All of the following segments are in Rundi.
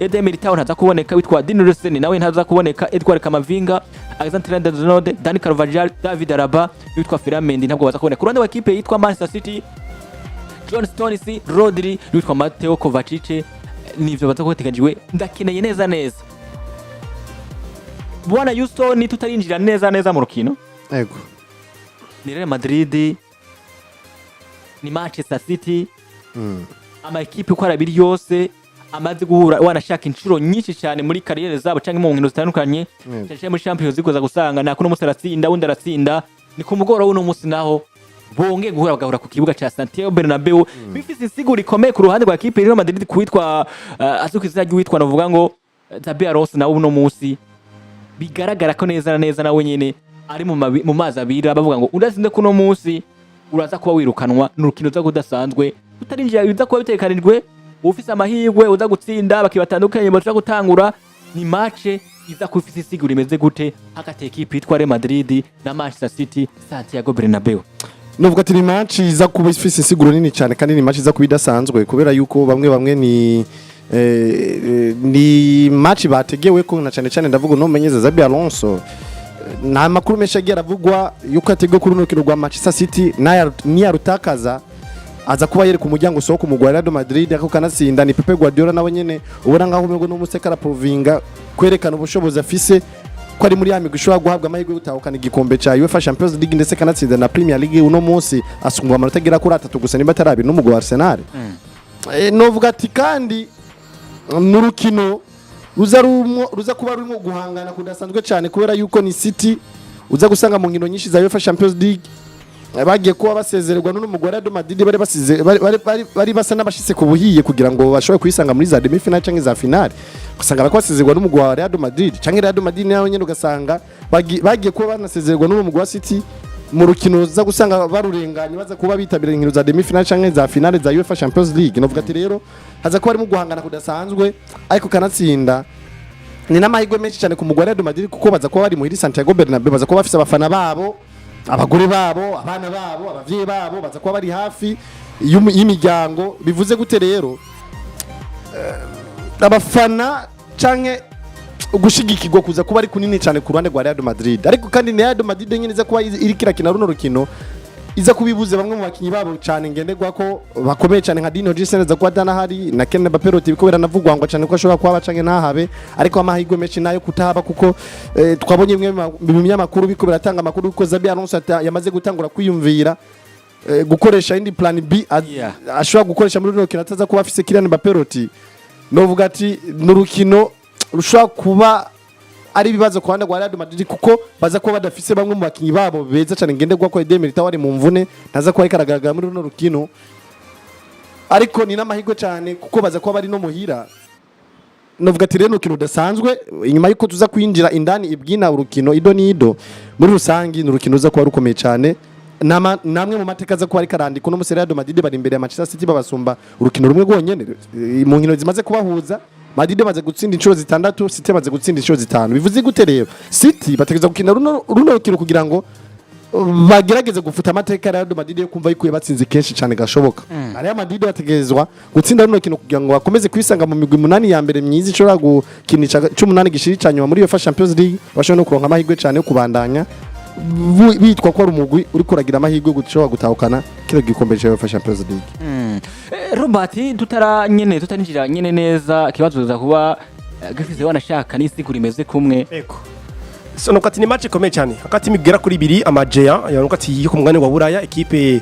Eder Militao ntaza kuboneka, witwa Dean Huijsen nawe ntaza kuboneka, Edouard Camavinga, Alexander Arnold, Dani Carvajal, David Alaba, witwa Ferland Mendy ntabwo baza kuboneka. Ku ruhande wa ekipe yitwa Manchester City, John Stones, Rodri, witwa Mateo Kovacic nivyo baza kubateganyijwe. Ndakeneye neza neza, Bwana Houston, tutarinjira neza neza mu rukino. Ego. Ni Real Madrid, ni Manchester City, ama ekipe uko ari abiri yose amaze guhura wanashaka inshuro nyinshi cyane muri carrière zabo cyangwa mu nkino zitandukanye, cyane cyane muri Champions League, uza gusanga nako uno munsi aratsinda, wundi aratsinda. Ni ku mugoroba w'uno munsi naho bongeye guhura, bagahura ku kibuga ca Santiago Bernabeu. Bifise insiguro ikomeye ku ruhande rwa ekipe Real Madrid kuwitwa azwi ku izina ry'uwitwa, navuga ngo Xabi Alonso, nawe uno munsi bigaragara ko neza na neza nawe nyene ari mu mazi abira, bavuga ngo udatsinze kuno munsi uraza kuba wirukanwa. Ni urukino uza kudasanzwe, utarinjira biza kuba bitekanijwe, ufise amahirwe uza gutsinda abakinnyi batandukanye baza gutangura. Ni match iza kuba ifise isiguro imeze gute hagati y'ekipe yitwa Real Madrid na Manchester City, Santiago Bernabeu? Novuga ati ni match iza kuba ifise insiguro nini cyane, kandi ni match iza kuba idasanzwe, kubera yuko bamwe bamwe ni match bategewe ko na cyane cyane, ndavuga no menyeza Xabi Alonso. Nta makuru menshi agiye aravugwa yuko yateguwe kuri runo rukino rwa Manchester City, niyarutakaza aza kuba yereka umuryango usohoka umugwa Real Madrid. Ariko kanatsinda ni Pepe Guardiola, nawe nyene ubona ngaho umengo n'umuseka araprovinga kwerekana ubushobozi afise, ko ari muri ya migwi ishobora guhabwa amahirwe yo gutahukana igikombe ca UEFA Champions League, ndetse kanatsinda na Premier League. Uno munsi asungwa amanota agera kuri 3 gusa, nimba atari 2, n'umugwi wa Arsenal. Novuga ati kandi n'urukino ruza kuba rurimo guhangana kudasanzwe cyane, kubera yuko ni City uza gusanga mu nkino nyinshi za UEFA Champions League bagiye kuba basezererwa n'uno mugwi wa Real Madrid, bari basize bari basa n'abashitse ku buhiye kugira ngo bashobore kwisanga muri za demi finale canke za finale, ugasanga bariko basezererwa n'umugwi wa Real Madrid, canke Real Madrid nayo nyene ugasanga bagiye kuba banasezererwa n'uno mugwi wa City mu rukino uza gusanga barurenganye, baza kuba bitabira inkino za demi finale canke za finale za UEFA Champions League. Novuga ati rero haza kuba harimo guhangana kudasanzwe, ariko kanatsinda ni n'amahirwe menshi cyane ku mugwi wa Real Madrid, kuko baza kuba bari muhiri Santiago Bernabeu, baza kuba bafise abafana babo, abagore babo, abana babo, abavyeyi babo, baza kuba bari hafi y'imiryango. Bivuze gute rero? Abafana canke ugushigikirwa kuza kuba ari kunini cyane ku ruhande rwa Real Madrid. Ariko kandi ni Real Madrid nyine iza kuba iriko irakina runo rukino iza kubibuze bamwe mu bakinyi babo cyane ngenderwa ko bakomeye cyane, nka Dean Huijsen aza kuba adanahari, na Kylian Mbappé Lottin biko biranavugwa ngo cyane ko ashobora kuhaba canke ntahabe, ariko amahirwe menshi nayo kutahaba, kuko twabonye bimwe mu binyamakuru biko biratanga amakuru ko Xabi Alonso yamaze gutangura kwiyumvira gukoresha indi plan B ashobora gukoresha muri runo rukino ataza kuba afise Kylian Mbappé Lottin. Novuga ati ni urukino rushobora kuba ari ibibazo ku ruhande rwa Real Madrid, kuko baza kuba badafise bamwe mu bakinyi babo beza cyane ngenderwa ko. Eder Militao ari mu mvune, ntaza kuba ariko aragaragara muri runo rukino, ariko ni n'amahirwe cyane kuko baza kuba bari no muhira. Novuga ati rero ni urukino rudasanzwe. Inyuma yuko tuza kwinjira indani ibwina urukino ido n'ido, muri rusangi ni urukino ruza kuba rukomeye cyane. Namwe mu mateka aza kuba ariko arandika uno musi, Real Madrid bari imbere ya Manchester City, babasumba urukino rumwe rwonyene. Mu nkino zimaze kubahuza, Madrid bamaze gutsinda inshuro zitandatu, City bamaze gutsinda inshuro zitanu. Bivuze gute rero? City bategereza gukina runo rukino kugira ngo bagerageze gufuta amateka ya Real Madrid yo kumva yuko batsinze kenshi cyane gashoboka. Real Madrid bategerezwa gutsinda runo rukino kugira ngo bakomeze kwisanga mu migwi 8 ya mbere myiza ishobora gukina c'umunani gishiri ca nyuma muri UEFA Champions League, bashobora no kuronka amahirwe cyane yo kubandanya bitwa ko ari umugwi uri kuragira amahirwe yo gushobora gutahukana kino gikombe ca UEFA Champions League. Robert, tutara nyene tutarinjira nyene neza, ikibazo za kuba gifise wanashaka n'isiguro imeze kumwe. Ego. So nuko ati ni match ikomeye cyane hagati y'imigwi igera kuri ibiri amajeya ya, nuko ati yo ku mugabane wa Buraya, ekipe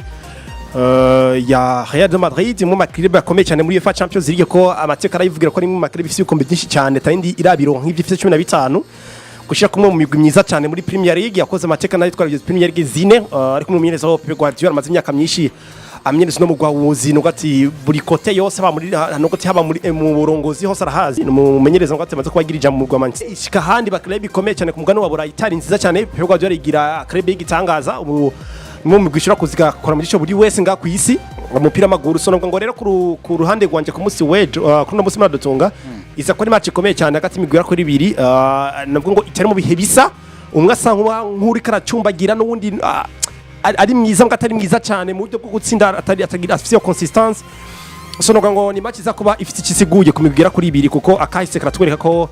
ya Real de Madrid, imwe mu ma club akomeye cyane muri UEFA Champions League, ko amateka arayivugira ko ari mu ma club ifise ibikombe byinshi cyane, tayindi irabiro nk'ivyo ifise 15, gushira kumwe mu migwi myiza cyane muri Premier League, yakoze amateka nayo twara Premier League zine, ariko umumenyereza wa Pep Guardiola amaze imyaka myinshi amenyereza no mugwa wuzi, nuko ati buri côté yose, haba muri nuko ati haba muri mu burongozi hose arahazi. Ni umumenyereza, nuko ati amaze kuba agira ijambo mu rwa Manchester, ishika handi ba club ikomeye cyane ku mugabane wa Burayi itari nziza cyane. Pep Guardiola igira club y'igitangaza, ubu nimwe mu migwi ishobora kuzigakora mu gice buri wese ngaha ku isi umupira w'amaguru. So nubwo ngo rero ku ruhande rwanje ku munsi w'ejo, kuri uno munsi muradutunga, iza kuba ari match ikomeye cyane hagati y'imigwi igera kuri ibiri, nubwo ngo itari mu bihe bisa, umwe asa nk'uriko aracumbagira n'uwundi ari mwiza mbwa atari mwiza cyane mu buryo bwo gutsinda, atari atagira afise iyo consistance. Sonoga ngo ni match iza kuba ifite ikisiguye ku migwi igera kuri ibiri, kuko akahise karatwereka ko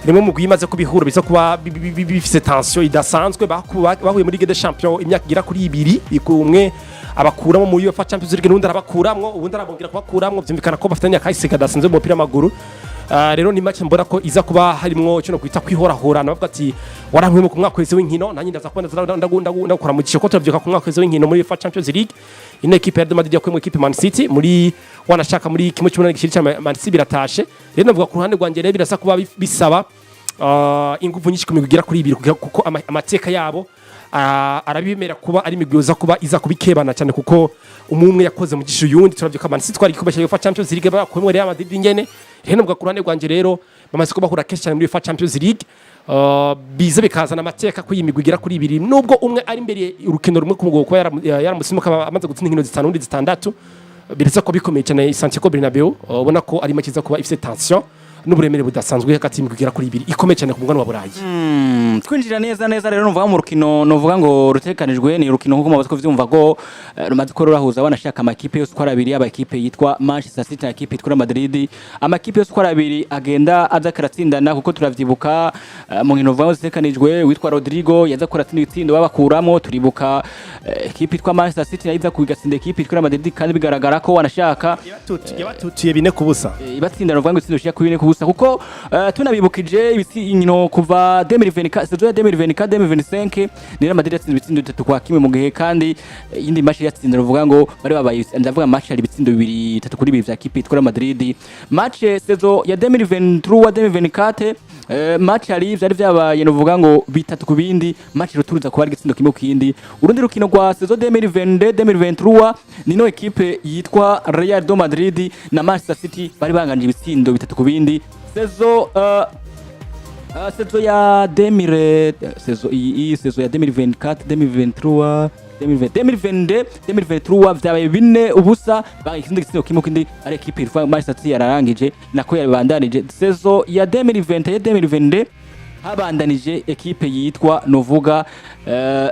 rimwe mu imaze kubihura biza kuba bifise tension idasanzwe. Bahuye muri Ligue des Champions imyaka igera kuri ibiri, umwe abakuramo muri UEFA Champions League, n'undi arabakuramwo, ubundi arabongera kubakuramwo. Byumvikana ko bafitanye akahise kadasanzwe mu mupira w'amaguru. Rero ni match mbona ko iza kuba harimwo icyo no kwita kwihorahorana, bavuga ati warankwemo ku mwaka wese w'inkino, nanjye ndaza kuba ndakora mu gisho, ko turavyuka ku mwaka wese w'inkino muri UEFA Champions League ino equipe ya Real Madrid yakuyemo equipe Man City muri wanashaka muri kimwe cy'umunani gishiri cya Man City biratashe. Rero navuga ku ruhande rwanjye rero birasa kuba bisaba ingufu nyinshi ku migwi igera kuri ibiri, kuko amateka yabo arabimera kuba ari imigwi yoza kuba iza kubikebana cyane, kuko umwe yakoze mu gisho yundi. Turavyuka Man City twari igikombe cya UEFA Champions League bakuyemo Real Madrid nyene. Rero navuga ku ruhande rwanjye rero bamaze kuba bahura kenshi cyane muri UEFA Champions League, biza bikazana amateka ko iyi migwi igera kuri ibiri, nubwo umwe ari imbere urukino rumwe ku mugabo kuba yaramusimuka amaze gutsinda inkino zitanu undi zitandatu, biretse ko bikomeye cyane. Santiago Bernabeu, ubona ko ari match iza kuba ifite tension n'uburemere budasanzwe hagati y'imigwi igera kuri ibiri ikomeye cyane ku mugabane wa Burayi. Twinjira neza neza rero nuvuga mu rukino, nuvuga ngo rutekanijwe, ni urukino nkuko mumaze kuvyumva ko rumaze ko rurahuza wanashaka amakipe yose uko ari abiri, yaba ekipe yitwa Manchester City na ekipe yitwa Real Madrid. Amakipe yose uko ari abiri agenda aza karatsindana, kuko turavyibuka mu nkino vuga ngo zitekanijwe witwa Rodrigo yaza kuratsinda ibitsindo babakuramo. Turibuka ekipe yitwa Manchester City nayo iza kugatsinda ekipe yitwa Real Madrid, kandi bigaragara ko wanashaka Yabatutuye 4-0. Ibatsinda nuvuga ngo itsindo shika kuri 4-0, kuko tunabibukije inkino kuva 2024, saison ya 2024 2025, ni Real Madrid yatsinze ibitsindo 3-1, mu gihe kandi iyindi match yatsinze ruvuga ngo bari babaye, ndavuga match yari ibitsindo 2 3-2 vya kipe yitwa Real Madrid. Match saison ya 2023 2024, match yari vyari vyabaye nuvuga ngo 3 ku bindi, match ruturuza kuba ari igitsindo kimwe ku kindi. Urundi rukino rwa saison 2022 2023, nino ekipe yitwa Real de Madrid na Manchester City bari banganje ibitsindo 3 ku bindi. Saison ya 2000, saison iyi saison ya 2024 2023 2022 2023, vyabaye 4-0, banga ikindi gitsindo kimwe kindi, ari ekipe yitwa Manchester City yararangije nako yabandanije. Saison ya 2021 2022 habandanije ekipe yitwa novuga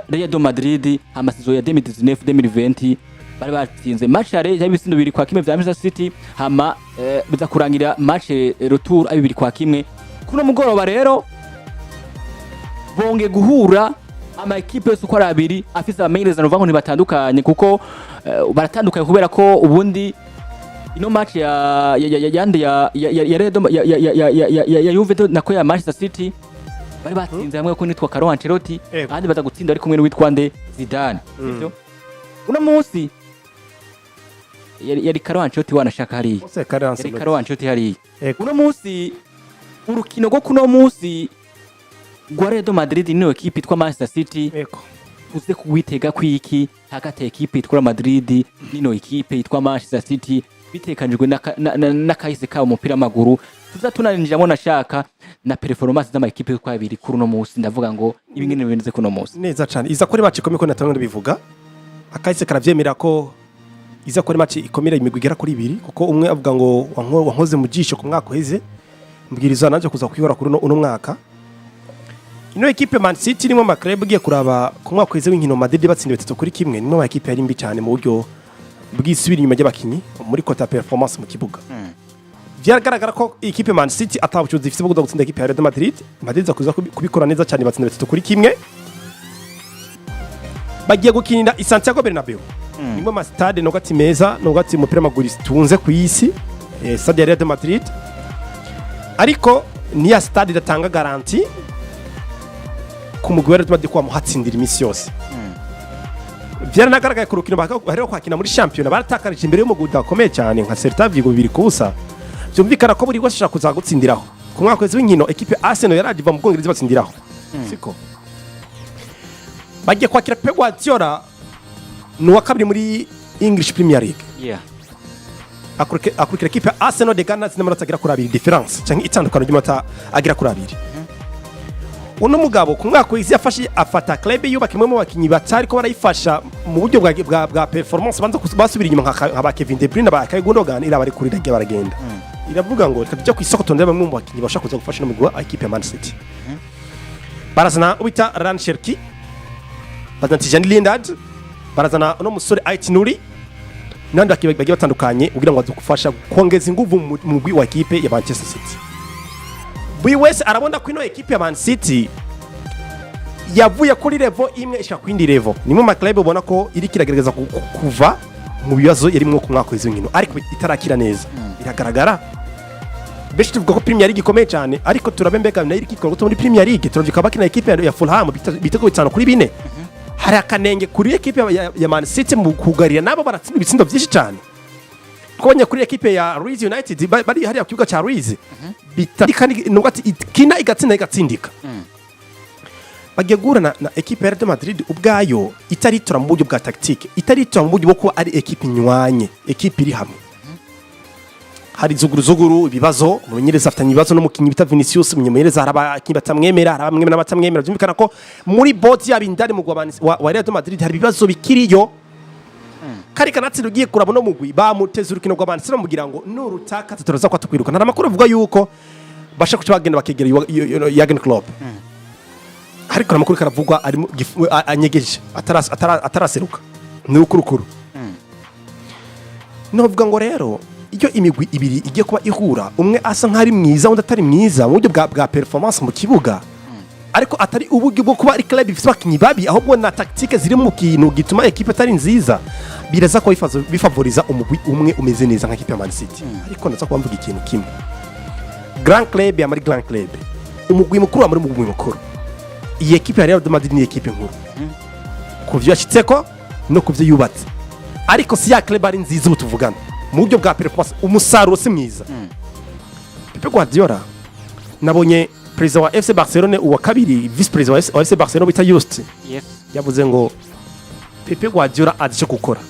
Real de Madrid. Ama saison ya 2019 2020 bari batsinze match aller yari ibitsindo 2-1 vya Manchester City, hama biza kurangira match retour ari 2-1. Kuno mugoroba rero bonge guhura ama ekipe yose uko ari abiri afise abamenyereza novuga ngo ntibatandukanye, kuko baratandukanye kubera ko ubundi ino match ya yandi ya Real ya ya ya ya ya ya ya Juventus nako ya Manchester City bari batsinze hamwe ko nitwa Carlo Ancelotti, ahandi baza gutsinda ari kumwe n'uwitwa nde, Zidane, sivyo? Uno munsi yari Carlo Ancelotti wanashaka hariya, yari Carlo Ancelotti hariya. Uno munsi urukino rwo kuno munsi rwa Real Madrid niyo ekipe yitwa Manchester City, uze kuwitega kwiki hagati ya ekipe yitwa Madrid nino ekipe yitwa Manchester City, bitekanijwe n'akahise kabo umupira w'amaguru, tuza tunarinjiramo nashaka na performance z'ama ekipe uko abiri kuri uno munsi. Ndavuga ngo ibi ngene bimeze kuno munsi. Neza cyane, iza kuri match ikomeye ko natanga ndabivuga, akahise karavyemera ko iza kuri match ikomera imigwi igera kuri ibiri, kuko umwe avuga ngo wankoze mu jisho ku mwaka uheze, mbwiriza nanje kuza kwihora kuri uno mwaka. Ino ekipe Man City irimo ama club ugiye kuraba ku mwaka uheze w'inkino Madrid batsinda 3-1, nimwe mu ekipe yari mbi cyane mu buryo bwisubira inyuma ry'abakinyi muri côté performance mu kibuga. Byaragaragara ko ikipe Man City atabushobozi ifite bwo kuza gutsinda ekipe ya Real Madrid. Madrid iza kuza kubikora neza cyane, batsinda 3-1. Bagiye gukinira i Santiago Bernabeu, nimwe ma stade nogati meza nogati umupira w'amaguru tunze ku isi, stade ya Real Madrid. Ariko niya stade idatanga garantie ku mugwi wa Real Madrid ko wamuhatsindira iminsi yose. Byaranagaragaye ku rukino baheruka kwakina muri shampiyona, baratakarije imbere y'umugwi udakomeye cyane nka Celta Vigo 2-0. Byumvikana ko buri wese ashaka kuza gutsindiraho. Ku mwaka w'inkino ekipe Arsenal yaraje iva mu Bwongereza batsindiraho, siko bagiye kwakira Pep Guardiola, ni uwa kabiri muri English Premier League, akurikira ekipe ya Arsenal de Gunners n'amanota agera kuri abiri différence, cyangwa itandukano ry'amanota agera kuri abiri. Uno mugabo ku mwaka w'isi yafashe afata club yubaka imwe mu bakinyi batari ko barayifasha mu buryo bwa performance, banza basubira inyuma nka ba Kevin De Bruyne, ba Kai Gundogan, irabari kuri iragiye baragenda, iravuga ngo reka tujye ku isoko tondere bamwe mu bakinyi bashaka kuza gufasha no mugwi wa ekipe ya Man City. Barazana ubita Rayan Cherki, bazana Tijani Lindard, barazana uno musore Ait Nouri. N'abandi bakinnyi bagiye batandukanye kugira ngo bazogufasha kongeza inguvu mu mugwi wa ekipe ya Manchester City. Buri wese arabona ko ino ekipe ya Man City yavuye kuri level imwe ishaka ku yindi level. Nimwe mu club ubona ko iri kiragerageza kuva mu bibazo yarimwo ku mwaka w'izo nkino, ariko itarakira neza. Biragaragara, benshi tuvuga ko Premier League ikomeye cyane, ariko turabe mbega nayo iri kwitwara gute muri Premier League? Turavyuka bakina ekipe ya Fulham ibitego 5-4. Hari akanenge kuri ekipe ya Man City mu kugarira, nabo baratsinda ibitsindo byinshi cyane. Twabonye kuri ekipe ya Leeds United, bari hariya ku kibuga cya Leeds kandi nubwo ati ikina igatsinda igatsindika. Bagiye guhura na ekipe ya Real Madrid ubwayo itaritora mu buryo bwa tactique, itaritora mu buryo bwo kuba ari ekipe inywanye, ekipe iri hamwe. Hari zuguruzuguru, ibibazo, umumenyereza afitanye ibibazo n'umukinnyi bita Vinicius. Umumenyereza, hari abakinnyi batamwemera, hari abamwemera n'abatamwemera. Byumvikana ko muri board yabo indani mu wa Real Madrid hari ibibazo bikiriyo. Kari kanatsinda ugiye kuraba no mugwi bamuteze urukino rwa Man City, bamubwira ngo nurutakaza turaza kwa tukwiruka. Nta makuru avuga yuko basha kuca bagenda bakegera Jurgen Klopp, ariko amakuru karavugwa ari anyegeje, ataraseruka, ni ukurukuru. Novuga ngo rero iyo imigwi ibiri igiye kuba ihura, umwe asa nk'ari mwiza, undi atari mwiza mu buryo bwa performance mu kibuga, ariko atari uburyo bwo kuba ari club ifite abakinnyi babi, ahubwo na tactique ziri mu kintu gituma ekipe atari nziza, biraza kuba bifavoriza umugwi umwe umeze neza nka ekipe ya Man City. Ariko ndaza kuba mvuga ikintu kimwe: grand club ya muri grand club, umugwi mukuru wa muri mugwi mukuru. Iyi ekipe ya Real de Madrid ni ekipe nkuru ku byo yashyitseko no ku byo yubatse, ariko si ya club ari nziza ubu tuvugana mu buryo bwa performance, umusaruro si mwiza. Pep Guardiola, nabonye perezida wa FC Barcelone, uwa kabiri vice perezida wa FC Barcelone bita Just, yavuze ngo Pepe Guardiola azi icyo gukora.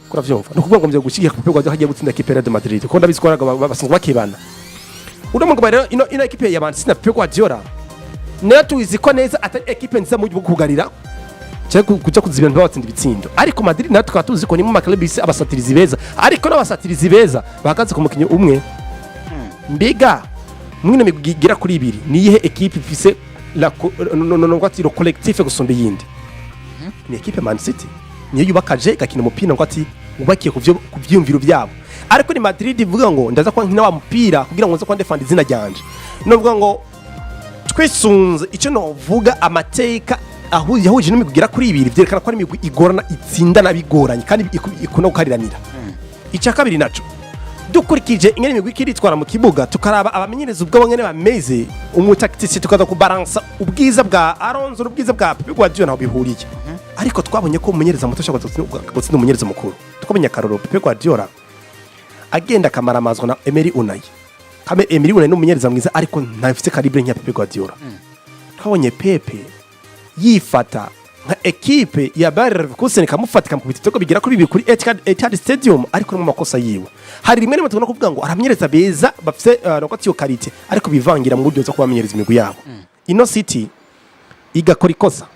Kuravyumva, ni ukuvuga ngo mvye gushyigikira Pepe Guardiola hagiye gutsinda ekipe ya Real Madrid, kuko ndabizi ko basanzwe bakibana. Uno mugabo rero, ino ekipe ya Man City na Pepe Guardiola nayo tuzi ko neza atari ekipe nziza mu buryo bwo kugarira cyangwa kuja kuzibira ntibabatsinda ibitsindo, ariko Madrid nayo tukaba tuzi ko ni mu ma club isi abasatirizi beza, ariko n'abasatirizi beza bahagaze ku mukinnyi umwe. Mbega mwino migwi igera kuri ibiri, ni iyihe ekipe ifise la co- no no no ati le collectif gusumba iyindi? Ni ekipe Man City, niyo yubakaje igakina umupira ngo ati wubakiye ku vyiyumviro byabo, ariko ni Madrid ivuga ngo ndaza kuba nkina wa mupira kugira ngo nze kuba ndefanda izina ryanje. Novuga ngo twisunze icyo novuga amateka yahuje n'imigwi igera kuri ibiri, vyerekana ko ari imigwi igorana, itsindana bigoranye kandi ikunda gukariranira. Icya kabiri naco, dukurikije ingene imigwi ikiritwara mu kibuga, tukaraba abamenyereza ubwabo ngene bameze, umu tacticien, tukaza kubaransa ubwiza bwa Alonso n'ubwiza bwa Pep Guardiola, ntaho bihuriye. Ariko twabonye ko umumenyereza muto ashobora gutsinda umumenyereza mukuru. Twabonye akarorero Pep Guardiola agenda akamaramazwa na Emery Unai. Kame Emery Unai ni umumenyereza mwiza, ariko ntafite calibre nk'iya Pep Guardiola. Twabonye Pepe yifata nka ekipe ya Bayer Leverkusen, ikamufata ikamukubita ibitego bigera kuri bibiri kuri Etihad Stadium, ariko no mu makosa yiwe. Hari rimwe rimwe tubona kuvuga ngo aramenyereza beza bafite nuko iyo qualité, ariko bivangira mu buryo bwo kubamenyereza imigwi yabo. Ino City igakora ikosa,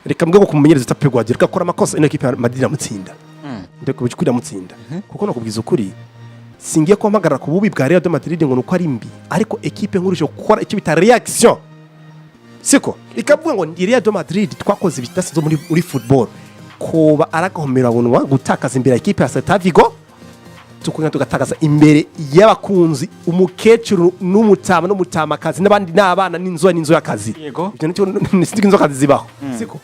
reka mbwe ngo kumumenyereza uta Pep Guardiola igakora amakosa, ino ekipe ya Madrid iramutsinda. Ndeko ukuri, iramutsinda, kuko no kubwiza ukuri singiye kuhamagara ku bubi bwa Real de Madrid ngo nuko ari mbi, ariko ekipe nkuru ishobora gukora icyo bita reaction, siko ikavuga ngo ndi Real de Madrid, twakoze ibidasanzwe muri football. Koba aragahomerabunwa gutakaza imbere ya ekipe ya Celta Vigo, tukongera tugatakaza imbere y'abakunzi, umukecuru n'umutama n'umutamakazi n'abandi n'abana n'inzoya n'inzoyakazi. Ibyo nicyo sinzi ko inzoka zibaho, siko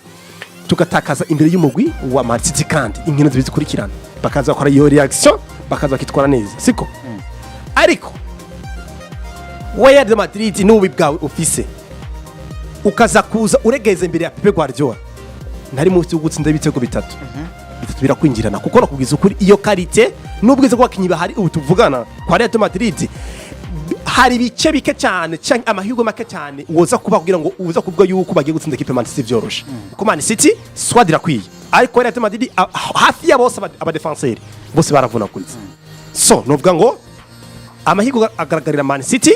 tugatakaza imbere y'umugwi wa Man City, kandi inkino zibiri zikurikirana bakaza bakora iyo reaction, bakaza bakitwara neza, siko? Ariko we Real Madrid n'ububi bwawe ufise, ukaza kuza uregeza imbere ya Pep Guardiola ntari munsi yo gutsinda ibitego bitatu bitatu, birakwinjirana, kuko nakubwiza ukuri iyo qualité n'ubwiza bw'abakinnyi bahari ubu tuvugana kwa Real Madrid, hari ibice bike cyane cyangwa amahirwe make cyane woza kuba kugira ngo uza kuvuga yuko bagiye gutsinda ekipe Man City vyoroshe, kuko Man City squad irakwiye, ariko Real Madrid hafi ya bose aba défenseur bose baravunaguritse. So novuga ngo amahirwe agaragarira Man City,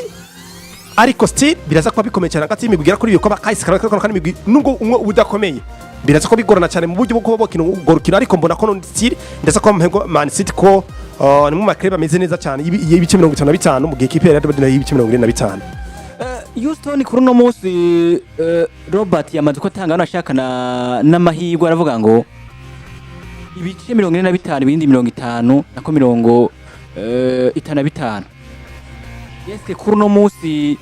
ariko still biraza kuba bikomeye cyane hagati y'imigwi igera kuri ibiri, kuba kahise kaba kandi imigwi nubwo umwe uba udakomeye, biraza kuba bigorana cyane mu buryo bwo kuba bokina urwo rukino. Ariko mbona ko n'undi still ndetse ko amahirwe Man City ko ni mu ma club ameze neza cyane y'ibice 55, mu gihe ikipe ya Real Madrid nayo y'ibice 45. Houston, kuri uno munsi Robert yamaze ko atanga hano ashaka n'amahirwe, aravuga ngo Ibice 45, ibindi 50, nako 55. Eske kuri uno munsi,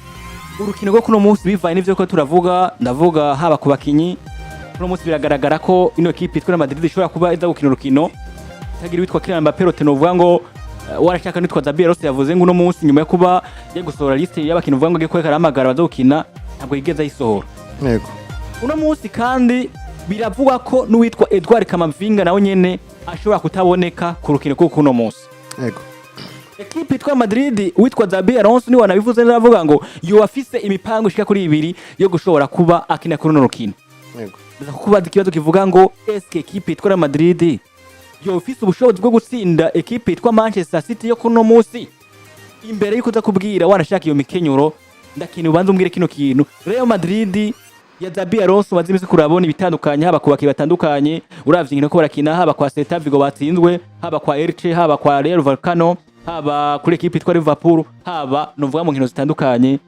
urukino rwo kuno munsi, bivanye n'ivyo ko turavuga, ndavuga haba ku bakinyi, kuno munsi biragaragara ko ino kipe yitwa Real Madrid ishobora kuba iza gukina urukino itagira witwa Kylian Mbappé. Rote novuga ngo warashaka nitwa Xabi Alonso yavuze ngo uno munsi, nyuma yo kuba yo gusohora liste y'abakinyi, uvuga ngo agiye kwereka arahamagara baza gukina, ntabwo yigeze ayisohora. Uno munsi kandi biravugwa ko n'uwitwa Edouard Camavinga nawe nyene ashobora kutaboneka ku rukino rwo kuno munsi. Ekipe yitwa Madrid, uwitwa Xabi Alonso niwe wanabivuze neza, avuga ngo yoba afise imipango ishika kuri ibiri yo gushobora kuba akina kuri runo rukino. Ndaza kukubaza ikibazo kivuga ngo: eske ekipe yitwa Real Madrid yoba ifise ubushobozi bwo gutsinda ekipe yitwa Manchester City yo kuno munsi? Imbere yuko uza kubwira wanashaka iyo mikenyuro, ndakintu ubanza umbwire kino kintu: Real Madrid ya Xabi Alonso maze imisi kurabona ibitandukanye, haba ku bakinnyi batandukanye, uravye inkino ko barakina, haba kwa Celta Vigo batsinzwe, haba kwa Elche, haba kwa Real Vallecano, haba kuri ekipe yitwa Liverpool, haba novuga mu nkino zitandukanye,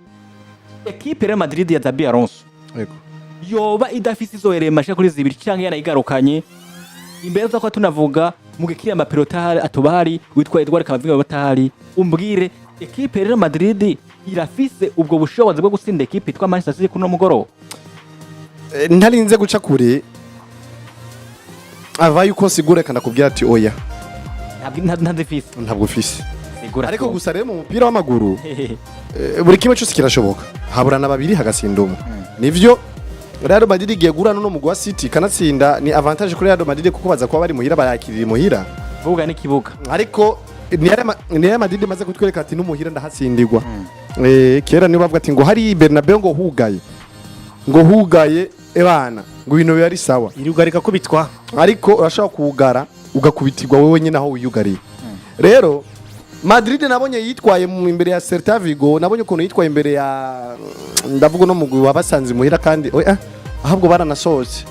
ekipe Real Madrid ya Xabi Alonso yoba idafise izo éléments ashika kuri zibiri canke yanayigarukanye? Imbere tuza kuba tunavuga mu gihe Mbappé atahari, atoba hari witwa Edouard Camavinga batahari, umbwire: ekipe Real Madrid irafise ubwo bushobozi bwo gutsinda ekipe yitwa Manchester City kuno mugoroba? Ntarinze guca kure ava yuko nsigura, kandi akubwira ati oya. Ntabwo ntazifise. Ntabwo ufise. Sigura. Ariko gusa rero mu mupira w'amaguru buri kimwe cyose kirashoboka, haburana babiri hagasinda umwe. Nivyo, Real Madrid igiye guhura n'uno mugwi wa City kanatsinda, ni avantage kuri Real Madrid kuko baza kuba bari muhira, bayakirira imuhira. Vuga n'ikibuga. Ariko ni Real Madrid imaze kutwereka ati n'umuhira ndahatsindirwa. Kera niyo bavuga ati ngo hari Bernabeu ngo hugaye ebana, ngo ibintu biba ari sawa. Irugarika kubitwa. Ariko urashobora kuwugara ugakubitirwa wowe nyine aho wiyugariye. Rero Madrid nabonye yitwaye mu imbere ya Celta Vigo, nabonye ukuntu yitwaye imbere ya, ndavuga no mugwi wabasanze muhira, kandi oya, ahubwo baranasohotse,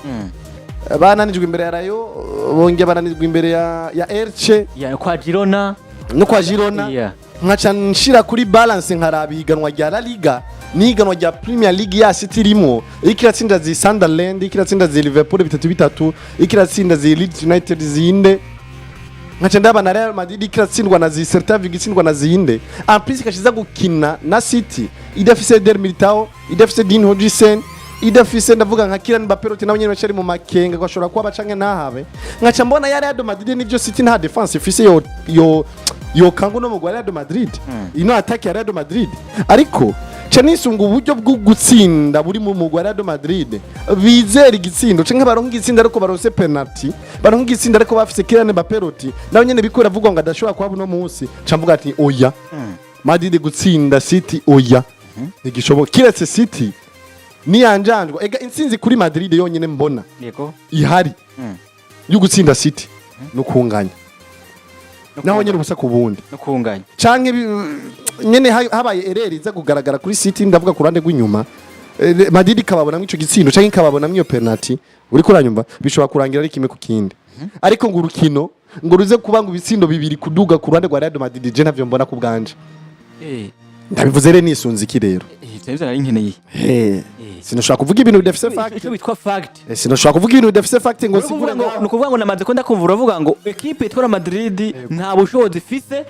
bananijwe imbere ya Rayo, bongeye bananijwe imbere ya Elche. Ya, kwa Girona. No kwa Girona. Nkaca nshira kuri balance, nkaraba ihiganwa rya La Liga n'ihiganwa rya Premier League ya City irimo, iriko iratsinda zi Sunderland, iriko iratsinda zi Liverpool 3-3, iriko iratsinda zi Leeds United zinde, nkaca ndaba na Real Madrid iriko iratsindwa na zi Celta Vigo, itsindwa na zinde, en plus ikashiza gukina na City idafise Eder Militao, idafise Dean Huijsen, idafise, ndavuga nka Kylian Mbappé rote, nawe nyene bacari mu makenga ko ashobora kuba bacanke ntahabe. Nkaca mbona ya Real Madrid, nivyo City nta défense ifise yo kanga no mugwa Real Madrid, ino attaque ya Real Madrid, ariko ca nisunga uburyo bwo gutsinda buri mu mugwa Real Madrid, bizera igitsindo canke baronka igitsindo ariko baronse penalty, baronka igitsindo ariko bafise Kylian Mbappé roti, nawe nyene bikora avuga ngo adashobora kuba uno munsi. Ca mvuga ati oya, Madrid gutsinda City, oya, ntigishoboka, kiretse City niyanjanjwa. Ega intsinzi kuri Madrid yonyine mbona ihari yo gutsinda City no kunganya, naho nyene ubusa ku bundi. No kunganya. Canke nyene habaye erreur iza kugaragara kuri City, ndavuga ku ruhande rw'inyuma, Madrid ikababonamwo ico gitsindo canke ikababonamwo iyo penalty, uriko uranyumva, bishobora kurangira ari kimwe ku kindi. Ariko ngo urukino ngo ruze kuba ngo ibitsindo bibiri kuduga ku ruhande rwa Real Madrid, je ntavyo mbona ku bwanje. Ndabivuze rero nisunze iki rero? Ivyo nivyo nari nkeneye. Sinashobora kuvuga ibintu bidafise fact. Icyo bitwa fact. Sinashobora kuvuga ibintu bidafise fact ngo Ni ukuvuga sigure ngo ngaho. Ni ukuvuga ngo namaze ko ndakumva uravuga ngo ekipe yitwa Madrid nta bushobozi ifise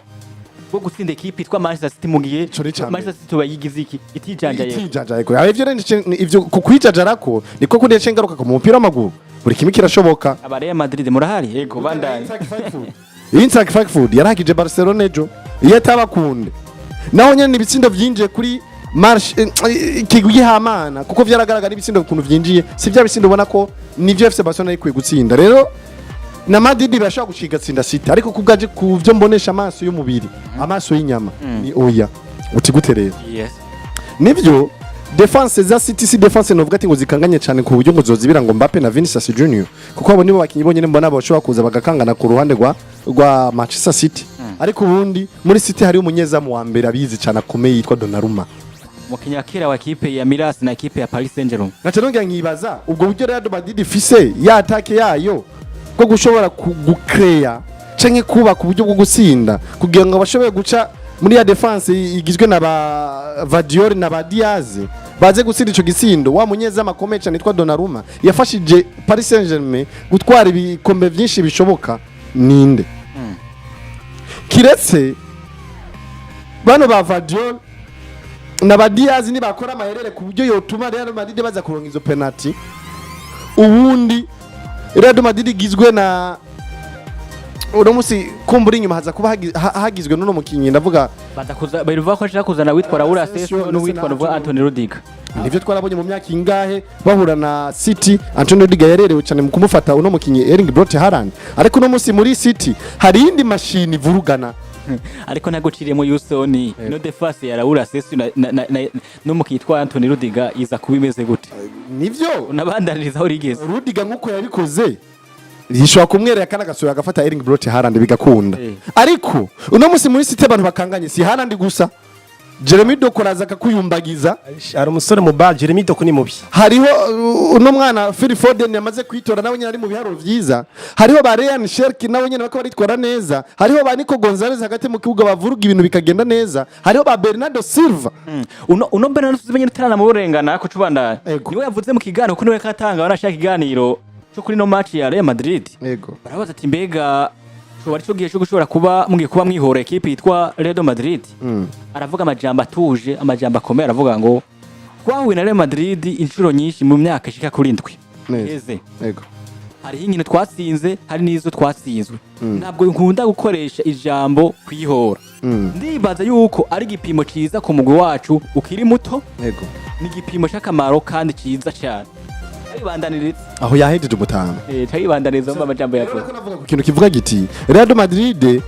bwo gutsinda ekipe yitwa Manchester City mu gihe Ico ni ica mbere. Manchester City bayigize iki, itijanjaye. Itijanjaye ko ivyo rero ivyo ku kwijajarako niko kundi ngaruka ku mupira w'amaguru, buri kimwe kirashoboka. Aba Real Madrid murahari? Yego, bandanye. Eintracht Frankfurt yarahagije Barcelona ejo, iyo atabakunde naho nyene ibitsindo vyinjiye kuri marche ikigwi gihamana, kuko vyaragaragara ibitsindo ukuntu vyinjiye, si vya bitsindo ubona ko nivyo FC Barcelona ikwiye gutsinda. Rero na Madrid birashobora guciga tsinda City, ariko kubwaje ku vyo mbonesha amaso y'umubiri, amaso y'inyama, ni oya. Uti gute rero? Nivyo, défense za City si défense novuga ati ngo zikanganye cyane ku buryo ngo zozibira ngo Mbappe na Vinicius Junior, kuko abo nibo bakinyi bonyene mbona bashobora kuza bagakangana ku ruhande rwa Manchester City. Ariko ubundi muri City hari umunyezamu wa mbere abizi cyane akomeye yitwa Donnarumma. Umukinnyi wa kera wa ekipe ya Milan na ekipe ya Paris Saint-Germain. Nkaca nongera nkibaza ubwo buryo Real Madrid ifise ya attaque yayo bwo gushobora gucreya canke kubaka uburyo bwo gutsinda kugira ngo bashobore guca muri ya défense igizwe na ba Gvardiol na ba Diaz. Baze gutsinda ico gitsindo, wa munyezamu akomeye cyane yitwa Donnarumma yafashije Paris Saint-Germain gutwara ibikombe byinshi bishoboka, ninde? Kiretse bano ba Gvardiol na ba Diaz nibakora amaherere ku buryo yotuma Real Madrid baza kuronka izo penalty. Ubundi Real Madrid igizwe na uno musi kumbura inyuma haza kuba hagizwe n'uno mukinyi, ndavuga Badakuza barivuga ko ashaka kuzana witwa Raul Asensio Asensio n'uwitwa ndetse na novuga Antonio. Anthony Rudiger. Nivyo twarabonye mu myaka ingahe bahura na City, Antonio Rudiger yarerewe cyane mu kumufata uno mukinyi Erling Braut Haaland, ariko uno musi muri City hari iyindi mashini ivurugana. Ariko ntago ciremo Yusoni no défense ya Raul Asensio na n'umukinyi yitwa Anthony Rudiger iza kuba imeze gute? Nivyo. Unabandaniriza aho rigeze. Rudiger nkuko yabikoze yishobora kumwerera kandi agasubira agafata Erling Braut Haaland bigakunda. Ariko uno musi muri City abantu bakanganye si Haaland gusa, Jeremy Doku araza akakuyumbagiza. Hari umusore mu ba Jeremy Doku ni mubi. Hariho uno mwana Phil Foden yamaze kwitora, nawe nyine ari mu biharuro vyiza. Hariho ba Rayan Cherki, nawe nyine bako baritwara neza. Hariho ba Nico Gonzalez hagati mu kibuga bavuruga ibintu bikagenda neza. Hariho ba Bernardo Silva. Uno Bernardo Silva nyine utaranamurengana ko cubandanya. Ego. Niwe yavuze mu kiganiro ko niwe katanga wanashaka ikiganiro cyo kuri no match ya Real Madrid. Barabaza ati: "Mbega coba ari cyo gihe cyo gushobora kuba mugiye kuba mwihora ekipe yitwa Real Madrid?" Aravuga amajambo atuje, amajambo akomeye, aravuga ngo: "Twahuye na Real Madrid inshuro nyinshi mu myaka ishika kuri 7 Neza. iheze. Hariho inkino twatsinze, hari n'izo twatsinzwe. Ntabwo nkunda gukoresha ijambo kwihora. Ndibaza yuko ari igipimo ciza ku mugwi wacu ukiri muto. Ni igipimo c'akamaro kandi ciza cyane." Caribandaniriza. Aho yahejeje umutama. Caribandaniriza mu amajambo yavuze. Rero navuga ku kintu kivuga giti Real Madrid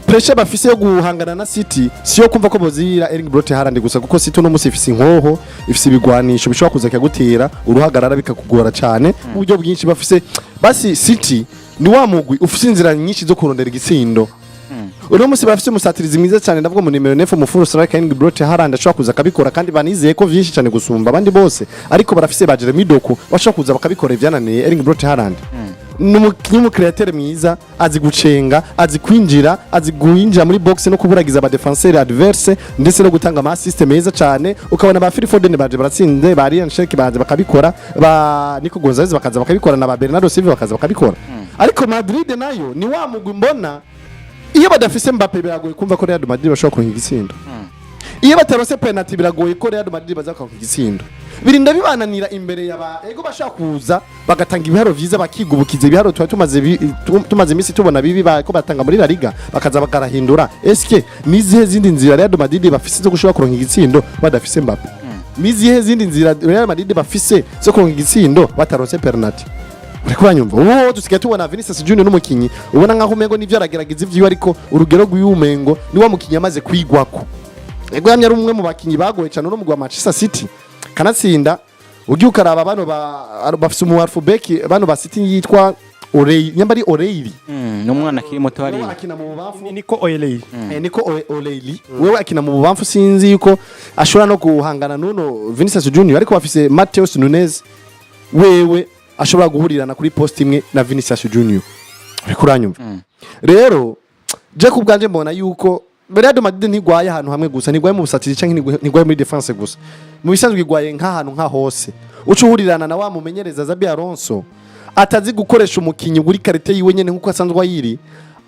pressure bafise yo guhangana na City si yo kumva ko bozira Erling Braut Haaland gusa, kuko City uno musi ifise inkoho, ifise ibigwanisho bishobora kuza kagutera uruhagarara bikakugora cyane mu buryo bwinshi bafise. Basi City ni wa mugwi ufise inzira nyinshi zo kurondera igitsindo. Uno musi bafise umusatirizi mwiza cyane, ndavuga mu nimero 9, mu full striker Erling Braut Haaland ashobora kuza akabikora, kandi banizeye ko vyinshi cyane gusumba abandi bose. Ariko barafise ba Jeremy Doku bashobora kuza bakabikora ivyananiye Erling Braut Haaland. Ni umu créateur mwiza, azi gucenga, azi kwinjira, azi guinjira muri box no kuburagiza aba défenseur adverse, ndetse no gutanga ama assist meza cyane. Ukabona ba Phil Foden baje baratsinze, ba Rayan Cherki baje bakabikora, ba Nico Gonzalez bakaza bakabikora, na ba Bernardo Silva bakaza bakabikora. Ariko Madrid nayo ni wa mugwi mbona iyo badafise Mbappe biragoye kumva ko Real Madrid bashobora kuronka igitsindo. Iyo batarose penalty biragoye ko Real Madrid baza kuronka igitsindo, birinda bibananira imbere ya ego bashaka kuza bagatanga ibiharo vyiza, bakigubukiza ibiharo tuba tumaze tumaze iminsi tubona bibi ko batanga muri La Liga, bakaza bakarahindura. Eske nizihe zindi nzira Real Madrid bafise zo gushobora kuronka igitsindo badafise Mbappe? Nizihe zindi nzira Real Madrid bafise zo kuronka igitsindo batarose penalty? Uriko uranyumva? Ubu dusigaye tubona Vinicius Junior n'umukinyi ubona nkaho umengo nivyo aragerageza ivyiwe, ariko urugero rw'umengo ni wa mukinyi amaze kwigwako. Ego yamye ari umwe mu bakinyi bagoye cyane uno mugwi wa Manchester City, kanatsinda ugiye ukaraba bano bafise umu half-back bano ba City yitwa Orei, nyamba ari Oreili. Ni umwana akiri muto Wewe hariya. akina mu bubamfu. Niko O'Reilly. Niko O'Reilly wewe akina mu bubamfu, sinzi yuko ashobora no guhangana n'uno Vinicius Junior, ariko bafise Mateus Nunes wewe ashobora guhurirana kuri poste imwe na Vinicius Junior. Uriko uranyumva? Rero je ku bwanje mbona yuko Real Madrid ntigwaye ahantu hamwe gusa, ntigwaye mu busatirizi canke ntigwaye muri défense gusa. Mu bisanzwe igwaye nk'ahantu nka hose uca uhurirana na wa mumenyereza Xabi Alonso atazi gukoresha umukinyi kuri qualité yiwe nyene nkuko asanzwe ayiri,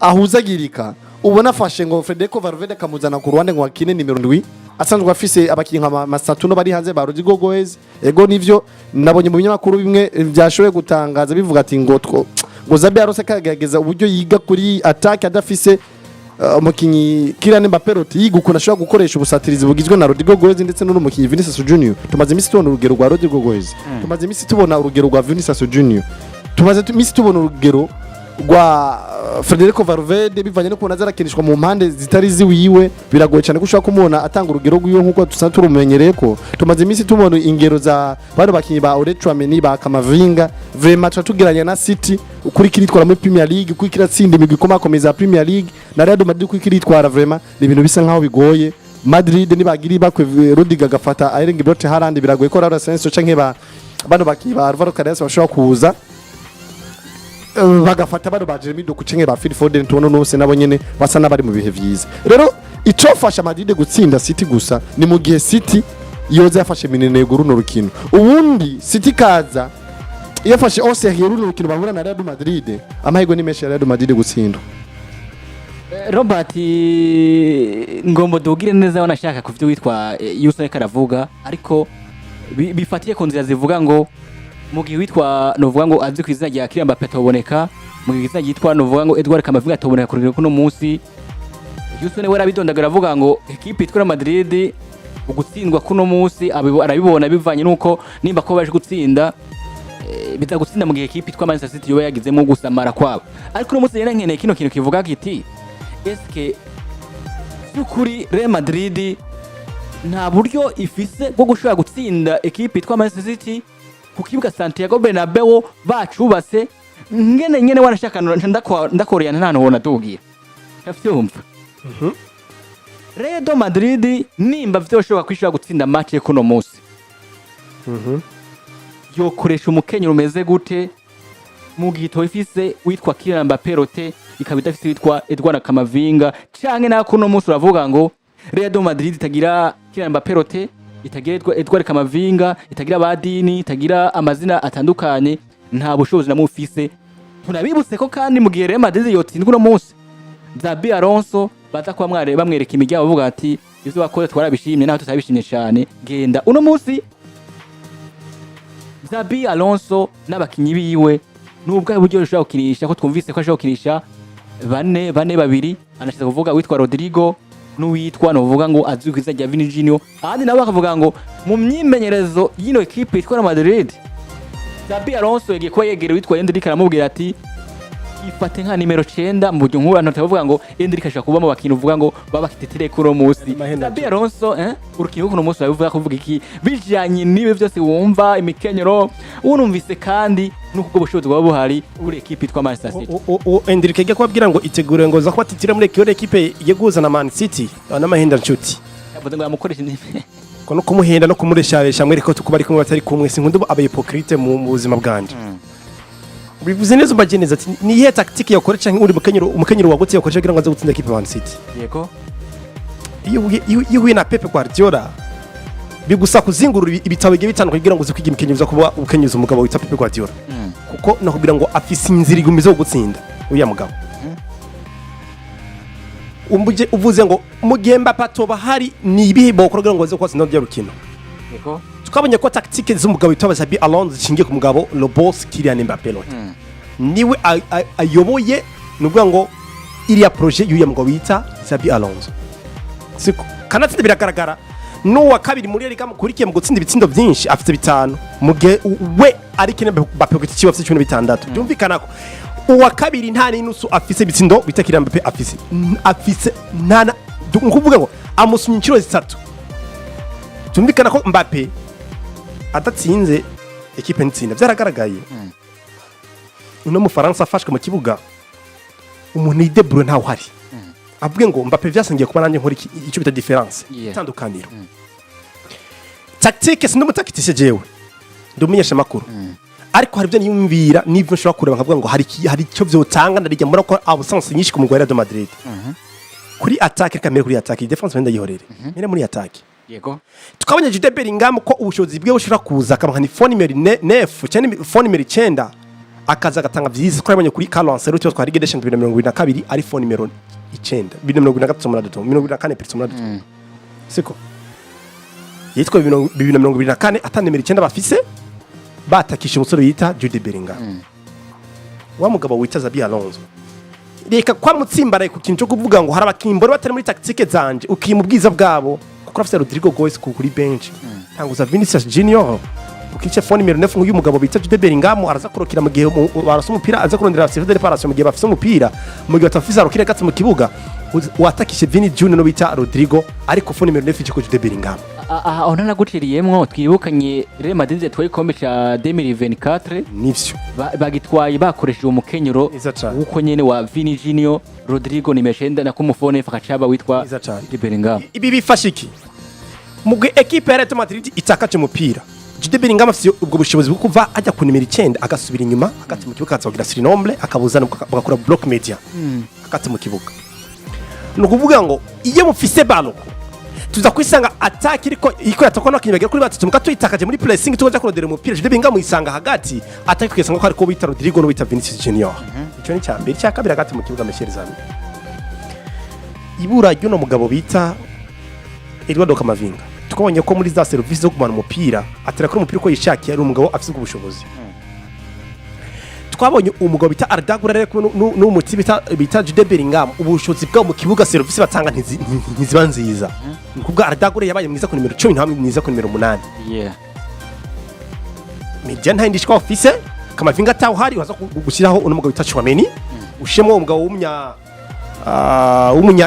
ahuzagirika. Ubona afashe ngo Federico Valverde akamuzana ku ruhande ngo akine nimero 7, asanzwe afise abakinyi nka Masatuno bari hanze, ba Rodrigo Goes. Ego nivyo nabonye mu binyamakuru bimwe byashoboye gutangaza bivuga ati ngo ngo Xabi Alonso akagerageza uburyo yiga kuri attaque adafise umukinyi Kylian Mbappé Loti, yiga ukuntu ashobora gukoresha ubusatirizi bugizwe na Rodrigo Goes ndetse n'uno mukinyi Vinicius Junior. Tumaze iminsi tubona urugero rwa Rodrigo Goes, tumaze iminsi tubona urugero rwa Vinicius Junior, tumaze iminsi tubona urugero rwa Federico Valverde. Bivanye n'ukuntu aza arakinishwa mu mpande zitari ziwiwe, biragoye cyane ko ushobora kumubona atanga urugero rwiwe nk'uko dusanzwe turumenyereye. Ko tumaze iminsi tubona ingero za bano bakinyi ba Aurelien Tchouameni, ba Camavinga, vraiment tuba tugeranya na City kuri kiritwara muri Premier League, kuri kiratsinda imigwi ikomakomeza ya Premier League, na Real Madrid kuri kiritwara. Vraiment ni ibintu bisa nkaho bigoye. Madrid nibagira bakwe Rudiger agafata Erling Braut Haaland, biragoye ko Raul Asensio canke ba bano bakinyi ba Alvaro Carreras bashobora kuza bagafata bano ba Jeremy Doku canke ba Phil Foden tubona nose, nabo nyene basa n'abari mu bihe vyiza. Rero icofasha Madrid gutsinda City gusa ni mu gihe City Yoza yafashe minenego runo rukino, ubundi City kaza yafashe au sérieux runo rukino bahura na Real Madrid, amahirwe ni menshi ya Real Madrid gutsindwa. Robert, ngombo dugire neza, wanashaka ku byo witwa Yusa ariko aravuga, ariko bifatiye ku nzira zivuga ngo mu gihe witwa novuga ngo azi ku izina rya Kylian Mbappe atoboneka, mu gihe izina ryitwa novuga ngo Edouard Camavinga atoboneka ku rugero kuno munsi. Yusa we arabidondagura, avuga ngo ekipe yitwa Real Madrid ugutsindwa kuno munsi arabibona bivanye nuko nimba ko baje gutsinda, biza gutsinda mu gihe ekipe yitwa Manchester City yoba yagizemo gusamara kwabo. Ariko uno munsi rero nkeneye kino kintu kivuga kiti: eske by'ukuri Real Madrid nta buryo ifise bwo gushobora gutsinda ekipe yitwa Manchester City ku kibuga Santiago Bernabeu bacubatse ngene nyene? Wanashaka ndakoreyana nta hantu hona dugira ndavyumva. Real Madrid nimba vyoshoboka kwishobora gutsinda match yo kuno munsi, yokoresha umukenyero umeze gute mu gihe itoba ifise witwa Kylian Mbappé rote, ikaba idafise witwa Edouard Camavinga? Canke naho kuno munsi uravuga ngo Real Madrid itagira Kylian Mbappé rote, itagira Edouard Camavinga, itagira Badini, itagira amazina atandukanye, nta bushobozi namwe ufise. Tunabibutse ko kandi mu gihe Real Madrid yotsindwa uno munsi, Xabi Alonso baza kuba bamwereka imiryango, bavuga ati: "Ivyo wakoze twarabishimye naho tutabishimye cyane, genda." Uno munsi Xabi Alonso n'abakinyi biwe nubwo buryo ashobora gukinisha, ko twumvise ko ashobora gukinisha bane bane babiri, anashize kuvuga witwa Rodrigo n'uwitwa novuga ngo azwi ku izina rya Vini Junior, ahandi nabo bakavuga ngo mu myimenyerezo y'ino ekipe yitwa Real Madrid, Xabi Alonso yagiye kuba yegera witwa Endrick, aramubwira ati: "Ifate nka nimero 9." Mu buryo nk'ubu abantu bavuga ngo Endrick ashobora kuba mu bakintu uvuga ngo baba bakititire kuri uno munsi. Mahenda. Xabi Alonso, urukino kuno munsi babivuga kuvuga iki bijanye n'ibi byose wumva imikenyero unumvise, kandi nuko ubwo bushobozi bwaba buhari kuri ekipe yitwa Manchester City? Endrick yagiye kubabwira ngo itegure ngo za kuba titira muri iyo ekipe igiye guhuza na Man City n'amahenda nshuti. Yavuze ngo yamukoresha indimi. Ko no kumuhenda no kumuresharesha mwereka ko tukuba ari kumwe batari kumwe. Sinkunda aba hypocrite mu buzima bwanje. Bivuze neza, umbaje neza ati ni iyihe tactique yakora canke uri umukenyero wagutse yakoresha kugira ngo aze gutsinda ekipe ya Man City? Yego. Iyo uhuye na Pep Guardiola, bigusa kuzingurura ibitabo bigiye bitandukanye kugira ngo uze kwiga imikenyero uza kuba ukenyeza umugabo witwa Pep Guardiola, kuko nakubwira ngo afise inzira igumiza yo gutsinda uriya mugabo. Umbuje uvuze ngo mu gihe Mbappe atoba hari, ni ibihe bokora kugira ngo baze kubatsinda rya rukino? Yego. Twabonye ko tactique z'umugabo witwa Xabi Alonso zishingiye ku mugabo le boss Kylian Mbappé Lottin. Niwe ayoboye, ni ukuvuga ngo iriya projet y'uriya mugabo bita Xabi Alonso, siko kanatsinda biragaragara. N'uwa kabiri muri Liga mukurikiye mu gutsinda ibitsindo byinshi afite 5, mu gihe we ari Kylian Mbappé ku giti ciwe afite 16. Byumvikana ko uwa kabiri nta n'inusu afise ibitsindo bita Kylian Mbappé afise. Afise nta ni ukuvuga ngo amusumye inshuro 3. Byumvikana ko Mbappé adatsinze ekipe ntitsinda, byaragaragaye. Uno mufaransa afashwe mu kibuga, umuntu yidebure ntawe uhari avuge ngo Mbappé vyasangiye kuba nanjye nkora icyo bita différence, itandukaniro. Tactique, sindi umutacticien jewe, ndi umumenyeshamakuru, ariko hari ibyo niyumvira n'ibyo nshobora kureba nkavuga ngo hari icyo vyotanga. Ndarijya mbona ko absence nyinshi ku mugwi wa Real de Madrid kuri attaque. Reka mbere kuri attaque, défense wenda yihorere, mbere muri attaque. Tukabonye Jude Bellingham ko ubushobozi bwe bushobora kuza akamuha ni faux numéro 9 cyangwa faux numéro 9, akaza agatanga vyiza, ko yabonye kuri Carlo Ancelotti twari Ligue des Champions 2022 ari faux numéro 9, 2023 muri duto 24 plutôt muri duto, siko yitwa 2024 ata nimero 9 bafise, batakisha umusore bita Jude Bellingham. Wa mugabo wita Xabi Alonso, reka kwa mutsimbaraye ku kintu cyo kuvuga ngo hari abakinnyi mbona batari muri tactique zanje, ukima ubwiza bwabo kuko afise Rodrigo Goes kuri bench, tanguza Vinicius Junior ukice faux numéro 9 nk'uyu mugabo bita Jude Bellingham, araza kurokira mu gihe barasa umupira, aza kurondera surface de réparation mu gihe bafise umupira, mu gihe batafise arokira gatse mu kibuga, watakishe Vini Junior no bita Rodrigo, ariko faux numéro 9 cyo Jude Bellingham. Aha aho ntanaguciriyemwo, twibukanye Real Madrid yatwaye igikombe ca 2024. Nivyo. Bagitwaye bakoresheje umukenyero Neza cane. w'uko nyene wa Vini Junior, Rodrigo nimero 9, na kumufone fakacaba witwa Neza cane. Jude Bellingham. Ibi bifasha iki mu gihe ekipe ya Real Madrid itakaje umupira? Jude Bellingham afite ubwo bushobozi bwo kuva ajya ku nimero 9, agasubira inyuma hagati mu kibuga, akaza surnombre, akabuzana bagakora bloc médian hagati mu kibuga. Ni ukuvuga ngo iyo mufise ballon, Tuza kwisanga attaque iriko yatakwa n'abakinyi bagera kuri batatu, muka tuyitakaje muri pressing, tukaja kurondera umupira. Jude Bellingham yisanga hagati, attaque tukisanga ko ariko bita Rodrigo no bita Vinicius Junior. Ico ni cyambere. Icya kabiri, hagati mu kibuga, mes chers amis, ibura ry'uno mugabo bita Eduardo Camavinga, twabonye ko muri za serivisi zo kumana umupira atera kuri umupira uko yishakiye, ari umugabo afite ubwo bushobozi. Twabonye umugabo bita Arda Güler kumwe n'umuti bita Jude Bellingham, ubushobozi bwabo mu kibuga, serivisi batanga ntiziba nziza. Ni ukuvuga Arda Güler yabaye mwiza ku nimero 10, ntabwo mwiza ku nimero 8. Media nta yindi shwa ofise Camavinga ataho hari waza gushyiraho uno mugabo bita Tchouameni, ushemo umugabo w'umunya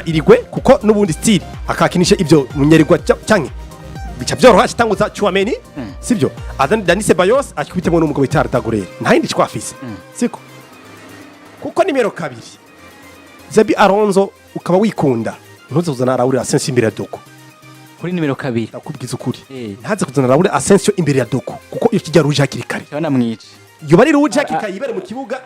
Irigwe, kuko n'ubundi style akakinisha ibyo munyarigwa canke bica byoroha akitanguza Tchouameni, sibyo, azana Dani Ceballos akubitemo n'umugabo bita Arda Güler. Nta yindi shwa afise, siko, kuko nimero 2 Xabi Alonso ukaba wikunda, ntuze kuzana Raul Asensio imbere ya Doku. Kuri nimero 2. Ndakubwiza ukuri, ntaze kuzana Raul Asensio imbere ya Doku, kuko iyo kijya rouge hakiri kare, Banamwica. Yoba ari rouge hakiri kare, yibere mu kibuga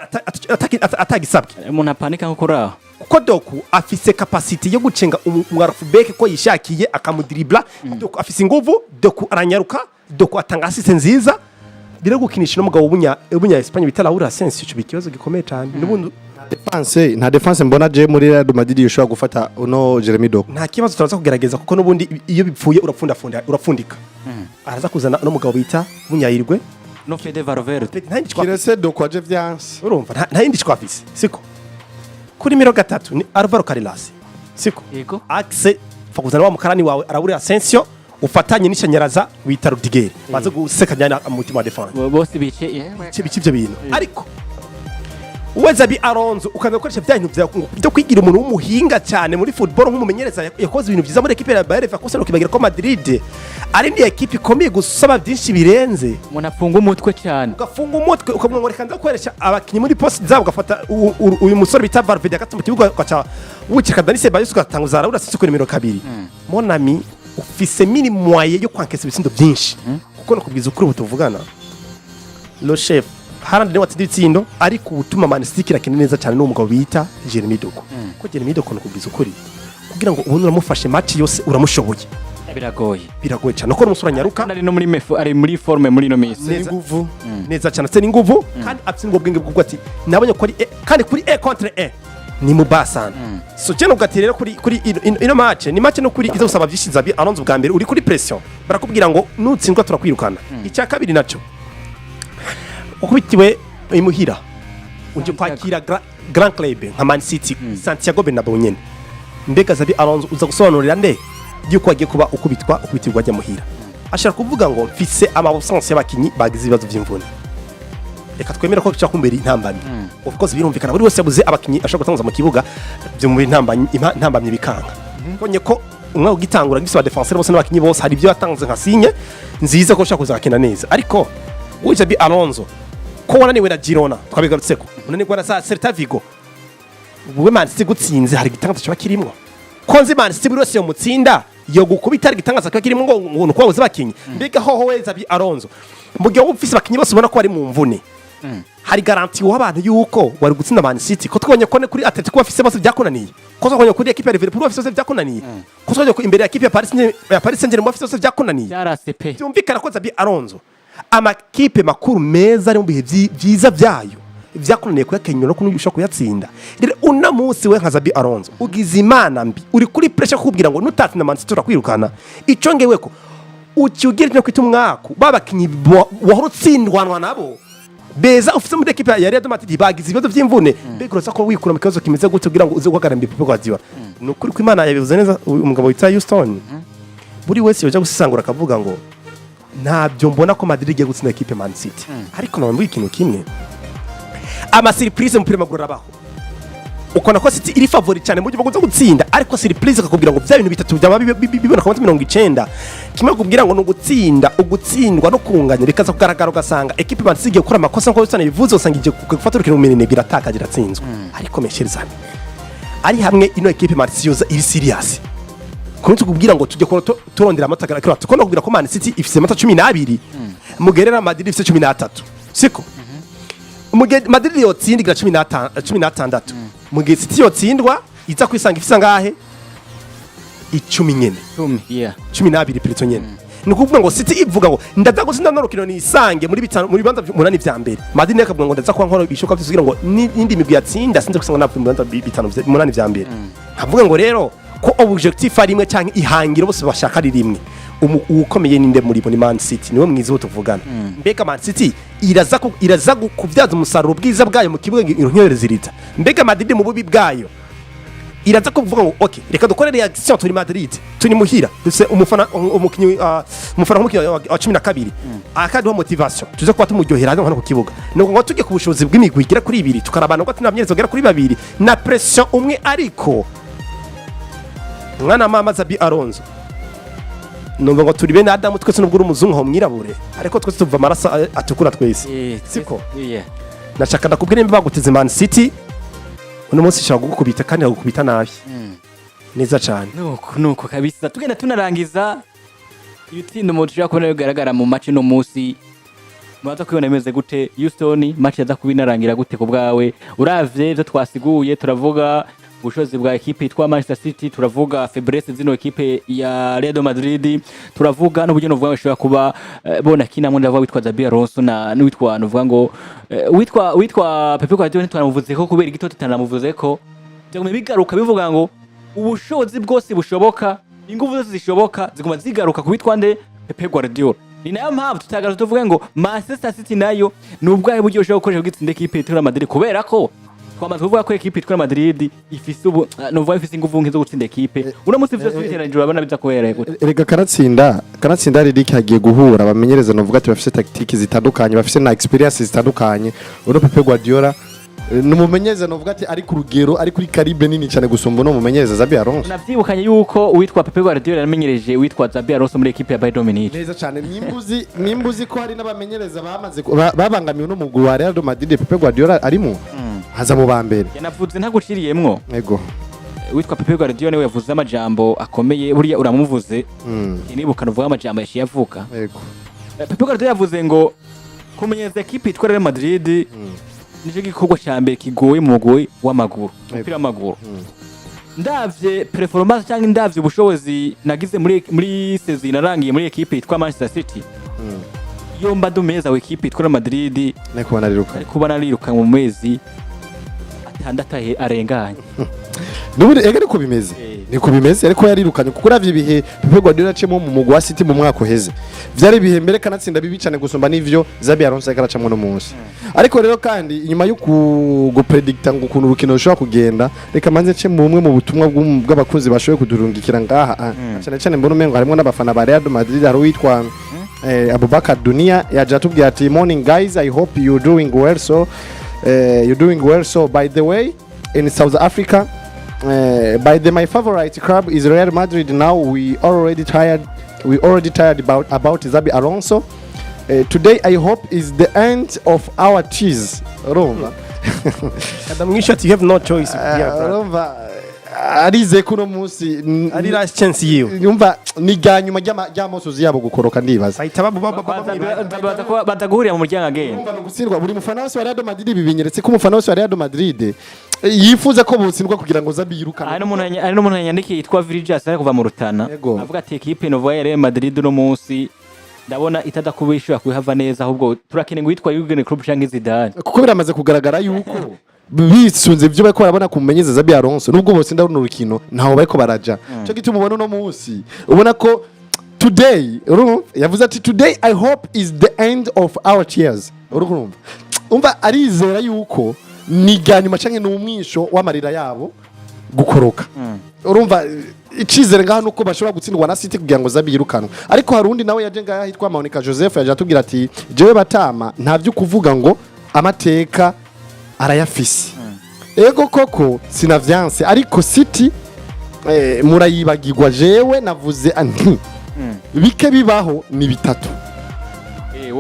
atagisabwe. Umuntu apanika nko kuri aho. Kuko Doku afise capacité yo gucenga umwarafu-beke ko yishakiye, akamudiribla. Doku afise inguvu, Doku aranyaruka, Doku atanga assist nziza. Rero gukinisha n'umugabo w'umunya Espagne bita Raul Asensio cyo ikibazo gikomeye cyane n'ubundi. Défense, nta défense mbona je muri Real Madrid yoshobora gufata uno Jeremy Doku. Nta kibazo, turaza kugerageza, kuko n'ubundi iyo bipfuye urapfundafunda, urapfundika. Araza kuzana n'umugabo bita Munyayirwe. No Fede Valverde. Nta yindi shwa. Kirese Doku aje vyanse. Urumva nta yindi shwa afise, siko. Kuri nimero 3 ni Alvaro Carreras, siko? Yego. Axe fa kuzana wa mukarani wawe Raul Asensio, ufatanye n'ishanyaraza wita Rudiger, baze gusekanya mu mutima wa défense. Bose bice, yewe. Bice ivyo bintu. Ariko uwe Xabi Alonso ukaza gukoresha bya bintu byo kwigira umuntu w'umuhinga cyane muri football, nk'umumenyereza yakoze ibintu byiza muri équipe ya Bayer Leverkusen, ukibagira ko Madrid ari indi équipe ikomeye gusaba byinshi birenze. Umuntu afunga umutwe cyane. Ugafunga umutwe, ukavuga ngo reka nza gukoresha abakinnyi muri poste zabo, ugafata uyu musore bita Valverde hagati mu kibuga, ugaca wicika Dani Ceballos, ugatanguza Raul Asensio kuri nimero 2. Mon ami, ufise mini moyen yo kwankesa ibitsindo byinshi, kuko nakubwiza ukuri, ubu tuvugana le chef Haaland niwe watsinda ibitsindo, ariko ubutuma Man City irakina neza cyane n'umugabo bita Jeremy Doku, kuko Jeremy Doku, nakubwiza ukuri, kugira ngo ubone uramufashe match yose uramushoboye, Biragoye. biragoye cyane, kuko n'umusore anyaruka. Kandi ari no muri mefu, ari muri forme muri ino minsi. Neza. N'inguvu. Neza cyane, afite n'inguvu, kandi afite n'ubwo bwenge bw'ubwo ati nabonye ko ari kandi kuri un contre un ni mubasana. So je nubwo ati rero kuri ino match ni match no kuri izo gusaba byinshi. Xabi Alonso, bwa mbere uri kuri pression, barakubwira ngo nutsindwa turakwirukana. Icya kabiri naco, ukubitiwe imuhira uje kwakira grand club nka Man City, Santiago Bernabeu nyene. Mbega Xabi Alonso uza gusobanurira nde yuko agiye kuba ukubitwa, ukubitirwa ajya muhira? Ashaka kuvuga ngo mfise ama absence y'abakinyi bagize ibibazo by'imvune. Reka twemere ko bishobora kumbera intambamyi. Of course birumvikana, buri wese yabuze abakinyi ashobora gutanguza mu kibuga, byo mu intambamyi, intambamyi bikanga. Konye ko umwe ugitangura gifise aba défenseur bose n'abakinyi bose, hari ibyo yatanze nka signe nziza ko ushobora kuza gakina neza. Ariko wowe Xabi Alonso, ko wananiwe na Girona, twabigarutseko, unanirwa na za Celta Vigo, wowe Man City gutsinze hari igitangaza kiba kirimwo? Ko nzi Man City buri wese yomutsinda, yo gukubita, hari igitangaza kiba kirimwo ngo nuko wabuze abakinyi? Mbega hoho we Xabi Alonso, mu gihe wowe ufise abakinyi bose ubona ko bari mu mvune, hari garantie uha abantu yuko wari gutsinda Man City? Ko twabonye ko ne kuri Atletico bafise bose byakunaniye, ko twabonye kuri équipe ya Liverpool bafise bose byakunaniye, ko twabonye ko imbere ya équipe ya Paris Saint-Germain bafise bose byakunaniye. Byarase pe. Byumvikana ko Xabi Alonso amakipe makuru meza ari mu bihe byiza byayo vyakunaniye kuyakenyura no kunushobora kuyatsinda. Rero uno munsi we nka Xabi Alonso ugize imana mbi, uri kuri pressure kukubwira ngo nutatsinda Man City urakwirukana. Ico ngeweko uci ugira icyo kwita umwaku babakinyi wahora utsindwanwa nabo beza ufise muri équipe ya Real Madrid bagize ibibazo by'imvune. Mbega uraza ko wikura mu kibazo kimeze gute kugira ngo uze guhagarara imbere Pep Guardiola? Ni ukuri ko Imana yabivuze neza uyu mugabo wita Houston. Buri wese yoja gusesangura akavuga ngo ntabyo mbona ko Madrid igiye gutsinda équipe Man City, ariko nabambwiye ikintu kimwe: ama surprise mu mupira w'amaguru arabaho. Ukona ko City iri favori cyane mu buryo bwo kuza gutsinda, ariko surprise akakubwira ngo bya bintu bitatu byaba biboneka ku 90, kimwe kubwira ngo ni ugutsinda, ugutsindwa no kunganya, bikaza kugaragara, ugasanga équipe Man City igiye gukora amakosa nk'uko Houston bivuze, usanga igiye gufata urukino mu minenegwe, iratakaje, iratsinzwe. Ariko mes chers amis, ari hamwe ino équipe Man City yoza iri serious kuri tukubwira ngo tujye turondera amata agera kuri, kubwira ko Man City ifise amata 12, mugerera Madrid ifise 13, siko? Mugihe Madrid yotsinda igira 15, 16, mugihe City yotsindwa iza kwisanga ifise angahe? 10 nyene. 10, yeah. 12 plutôt nyene. Ni ukuvuga ngo City ivuga ngo ndaza gutsinda no rukino nisange muri bitanu, muri bibanza umunani vya mbere. Madrid nayo ikavuga ngo ndaza kuba nkora ibishoboka byose kugira ngo n'indi migwi yatsinda sinze gusanga navuye mu bibanza bitanu umunani vya mbere. Nkavuga ngo rero ko objectif ari imwe canke ihangiro bose bashaka ari rimwe, uwukomeye ninde muri bo? Ni Man City, niwe mwiza uwo tuvugana. Mbega Man City iraza kubyaza umusaruro ubwiza bwayo mu kibuga ironkereza irita? Mbega Madrid mu bubi bwayo iraza kuvuga ngo okay, reka dukore réaction, turi Madrid, turi muhira, dufise umufana umukinyi, umufana nk'umukinyi wa 12 akaduha motivation, tuze kuba tumuryohera hano ku kibuga. Nuko ngo tujye ku bushobozi bw'imigwi igera kuri ibiri, tukarabana ko atinamenyereza bagera kuri babiri na pression umwe, ariko mwana mama Xabi Alonso, numva ngo turi bene Adamu twese, nubwo uri umuzungu aho mwirabure, ariko twese tuva amaraso atukura twese. Siko? Yeah. Nashaka ndakubwira, nimba baguteze Man City uno munsi ishobora kugukubita kandi ikagukubita nabi neza cyane. Nuko nuko kabisa, tugenda tunarangiza, ibitsindo umuntu ushobora kubona bigaragara mu match no munsi mubaza kubibona bimeze gute? Houston, match yaza kuba inarangira gute ku bwawe, uravye ivyo twasiguye? Turavuga ubushobozi bwa ekipe yitwa Manchester City, turavuga faiblesse zino ekipe ya Real Madrid, turavuga n'uburyo novuga ngo bashobora kuba bona kinamwe. Ndavuga witwa Xabi Alonso na n'uwitwa novuga ngo witwa Pep Guardiola. Ntitwanamuvuze ko kubera igito tutanamuvuze ko byagumye bigaruka bivuga ngo ubushobozi bwose bushoboka, ingufu zose zishoboka ziguma zigaruka ku witwa nde? Pep Guardiola. Ni nayo mpamvu tutagaruka tuvuge ngo Manchester City nayo ni ubwahe buryo ushobora gukoresha gutsinda ekipe yitwa Real Madrid, kubera ko twamaze kuvuga ko ekipe yitwa Real Madrid ifise ubu nuvuga ifise ingufu nke zo gutsinda ekipe uno munsi. Vyose biteranije, urabona biza kubera gute? Erega kanatsinda Riddick, hagiye guhura bamenyereza novuga ati bafise tactique zitandukanye, bafise na experience zitandukanye. Uno Pep Guardiola ni umumenyereza novuga ati ari ku rugero, ari kuri calibre nini cyane gusumba uno mumenyereza Xabi Alonso. Navyibukanye yuko uwitwa Pep Guardiola yamenyereje uwitwa Xabi Alonso muri ekipe ya Bayern Munich. Neza cyane. Nimbuzi ko hari n'abamenyereza bamaze babangamiwe n'umugwi wa Real Madrid, Pep Guardiola arimo haza mu ba mbere. Yanavuze ntaguciriyemwo. Ego. Witwa Pep Guardiola niwe yavuze amajambo akomeye, buriya uramuvuze nibuka nuvuga amajambo yaciye avuga. Ego. Pep Guardiola yavuze ngo kumenyereza ekipe yitwa Real Madrid nicyo gikorwa cya mbere kigoye mu mugwi w'amaguru, umupira w'amaguru. Ndavye performance cyangwa ndavye ubushobozi nagize muri saison narangiye muri ekipe yitwa Manchester City, iyo mba ndumeza wa ekipe yitwa Real Madrid, niko banariruka. Ariko kuba nariruka mu mezi 6 arenganye. Nubundi ega niko bimeze. Niko bimeze, ariko yarirukanye kuko uravye ibihe Pep Guardiola aciyemo mu mugwi wa City mu mwaka uheze, vyari ibihe mbere kanatsinda bibi cane gusumba n'ivyo Xabi Alonso yariko aracamwo no munsi. Ariko rero kandi inyuma yo gupredicta ngo ukuntu urukino rushobora kugenda, reka manze nce mu bumwe mu butumwa bw'abakunzi bashoboye kudurungikira ngaha, cyane cyane mbona umengo harimo n'abafana ba Real Madrid. Hari uwitwa Abubakar Dunia yaje atubwira ati: "Morning guys, I hope you doing well. So you doing well. So by the way, in South Africa, by the my favorite club is Real Madrid. Now we already tired about Xabi Alonso. Today I hope is the end of our tears." Urumva? Ndamwisha ati: "You have no choice, dear brother." Urumva arizeye ko uno munsi ari last chance yiwe. Yumva ni rya nyuma ry'amosozi yabo gukoroka, ndibaza. Bahita Baza guhurira mu muryango agenda. Urumva ni ugutsindwa buri mufana wese wa Real Madrid. Ibi binyeretse ko umufana wese wa Real Madrid yifuza ko botsindwa kugira ngo Xabi yirukane. Hari n'umuntu yanyandikiye yitwa Virgil ari kuva mu Rutana. Yego. Avuga ati ekipe Nova ya Real Madrid uno munsi ndabona itadakuba ishobora kuhava neza, ahubwo turakeneye ngo witwa Jurgen Klopp canke Zidane. Kuko biramaze kugaragara yuko bisunze ibyo bariko barabona ku mumenyereza Xabi Alonso, nubwo bose ndabona urukino ntaho bariko baraja. Cyo gituma ubona uno munsi ubona ko today, urumva yavuze ati: "Today I hope is the end of our tears." Urumva, umva arizera yuko ni rya nyuma canke ni umwisho w'amarira yabo gukoroka. Urumva icizere ngaha nuko bashobora gutsindwa na City kugira ngo Xabi yirukanwe. Ariko hari undi nawe yaje ngaha hitwa Maonika Joseph, yaje atubwira ati: "Jewe batama nta byo kuvuga ngo amateka arayafise. Ego koko sinavyanse, ariko City murayibagirwa. Jewe navuze nti bike bibaho ni bitatu."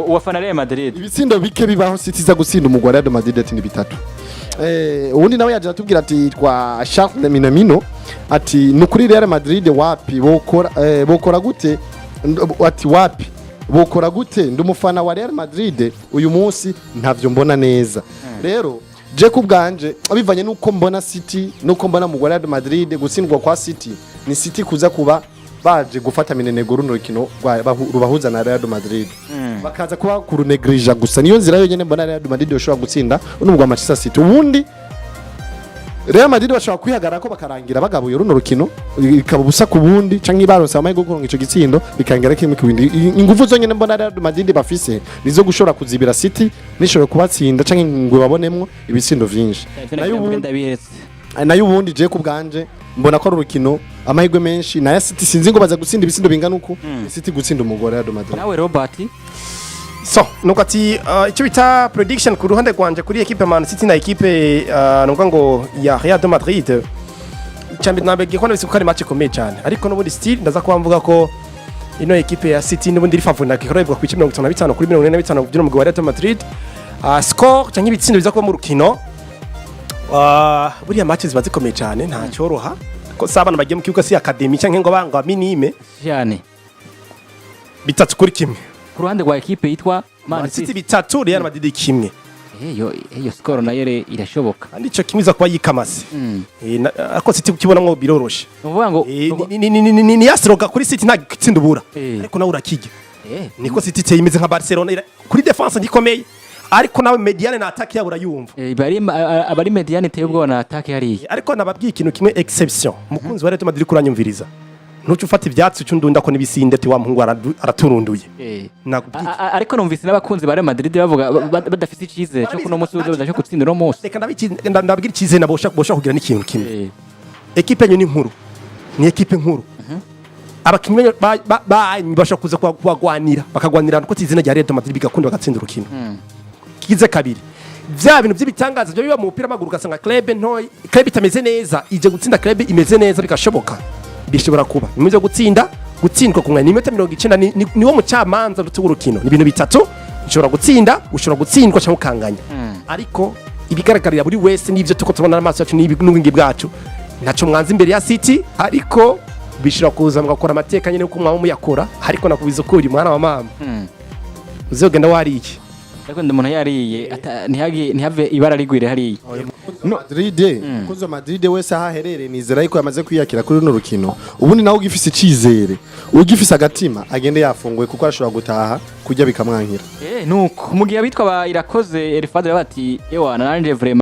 Uwafana Real Madrid. Ibitsindo bike bibaho City iza gutsinda umugwi wa Real Madrid, ati ni bitatu. Uwundi nawe yaje atubwira ati yitwa Charles Minamino, ati ni ukuri Real Madrid wapi, bokora gute? Ati wapi, bokora gute? Ndi umufana wa Real Madrid, uyu munsi ntavyo mbona neza. Rero je ku bwanje, bivanye nuko mbona City nuko mbona mu Real Madrid, gutsindwa kwa City Ni City kuza kuba baje gufata minenegwe runo rukino rubahuza na Real Madrid, bakaza kuba kurunegrija gusa. Niyo nzira yonyene mbona Real Madrid yoshobora gutsinda uno mugwi wa Manchester City. Ubundi Real Madrid bashobora kwihagarara ko bakarangira bagabuye runo rukino, ikaba ubusa ku bundi, canke baronse amahirwe yo kuronka ico gitsindo, bikarangira kimwe ku bindi. Ingufu zonyene mbona Real Madrid bafise nizo gushobora kuzibira City, nishobora kubatsinda canke ngo babonemwo ibitsindo vyinshi. Nayo ubundi Ndabiheretse. Nayo ubundi je ku bwanje mbona ko ari urukino amahirwe menshi na ya City. Sinzi ngo baza gutsinda ibitsindo bingana uku, ni City gutsinda umugore Real Madrid. Nawe Robert? So nuko ati icyo bita prediction ku ruhande rwanje kuri equipe ya Man City na equipe nuko ngo ya Real de Madrid, cyambere nabwiye ko nabise ko ari match ikomeye cyane, ariko n'ubundi still ndaza kuba mvuga ko ino equipe ya City n'ubundi iri favori, ikorerwa ku 55 kuri 45 by'uno mugwi wa Real de Madrid. Score cyangwa ibitsindo biza kuba mu rukino, buriya match ziba zikomeye cyane, nta cyoroha ko si abana bagiye mu kibuga, si academy cyangwa ngo banga minime. Cyane. 3-1. Ku ruhande rwa ekipe yitwa Man Man City City. 3, Real Madrid 1. Iyo score nayo irashoboka. Kandi ico kimwe iza kuba yikamase. Ariko City kukibonamwo biroroshe. Ni ukuvuga ngo Ni ya slogan kuri City: nta gitsinda ubura, ariko nawe urakijya. Niko City iteye, imeze nka Barcelona, kuri defense ntikomeye, ariko nawe médiane na attaque yabo urayumva. Abari médiane iteye ubwoba na attaque hariya. Ariko nababwiye ikintu kimwe, exception, umukunzi wa Real Madrid kuranyumviriza, ntuce ufata ivyatsi uce undunda ko n'ibisinde ati wa muhungu araturunduye. Nakubwiye. Ariko numvise n'abakunzi ba Real Madrid bavuga badafise icizere cyo kuno munsi uzoza cyo gutsinda uno munsi. Reka ndabwira icizere nabosha bosha kugira n'ikintu kimwe. Ekipe yanyu ni nkuru, ni ekipe nkuru. Abakinnyi banyu bashobora kuza kubagwanira, bakagwanira kuko izina rya Real Madrid, bigakunda bagatsinda urukino. Kigize kabiri, vya bintu by'ibitangaza byo biba mu mupira w'amaguru, ugasanga club ntoyi, club itameze neza ije gutsinda club imeze neza, bigashoboka, bishobora kuba bimwe byo gutsinda, gutsindwa ku mwanya, ni iminota 90, niwo mucamanza w'urukino. Ni ibintu bitatu: ushobora gutsinda, ushobora gutsindwa cyangwa ukanganya. Ariko ibigaragarira buri wese n'ibyo tuko tubona n'amaso yacu n'ubwenge bwacu, ntaco mwanze imbere ya City, ariko bishobora kuza mugakora amateka nyine uko mwaba muyakora. Ariko nakubiza ukuri, mwana wa mama, uzogenda wariye. Ariko ndi umuntu yariye ntihave ibara rigwire hariya. Madrid, umukunzi wa Madrid wese aho aherereye, nizera yuko yamaze kwiyakira kuri runo rukino. Ubundi nawe ugifise icizere, ugifise agatima, agende yafunguye, kuko arashobora gutaha kurya bikamwankira. Nuko mu gihe abitwa ba Irakoze Elifadre bati: "Ewa nanje vraiment."